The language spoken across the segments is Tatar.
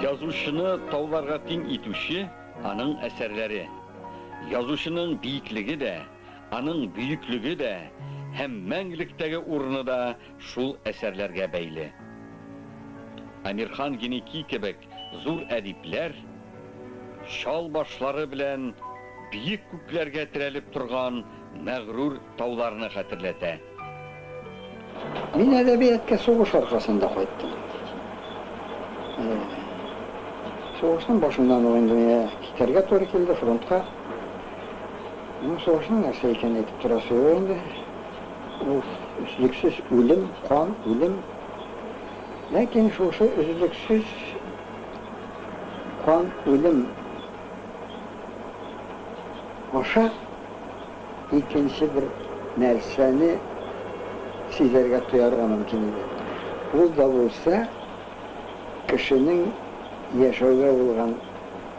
Язучыны тауларга тиң итүче аның әсәрләре. Язучының биеклеге дә, аның бөеклеге дә һәм мәңгелектәге урыны да шул әсәрләргә бәйле. Әмирхан Еники кебек зур әдипләр чал башлары белән биек күкләргә терәлеп торган мәгърур тауларны хәтерләтә. Мин әдәбиятка сугыш аркасында кайттым. Сугышның башыннан ук инде миңа китәргә туры килде фронтка. Ну, сугышның нәрсә икәнен әйтеп торасы юк инде. Ул өзлексез үлем, кан, үлем. Ләкин шушы өзлексез кан, үлем аша икенче бер нәрсәне сизәргә, тоярга мөмкин иде. Ул да булса, кешенең яшәүгә булган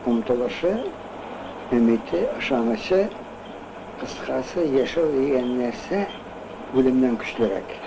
омтылышы, өмете, ышанычы, кыскасы, яшәү дигән нәрсә үлемнән көчлерәк.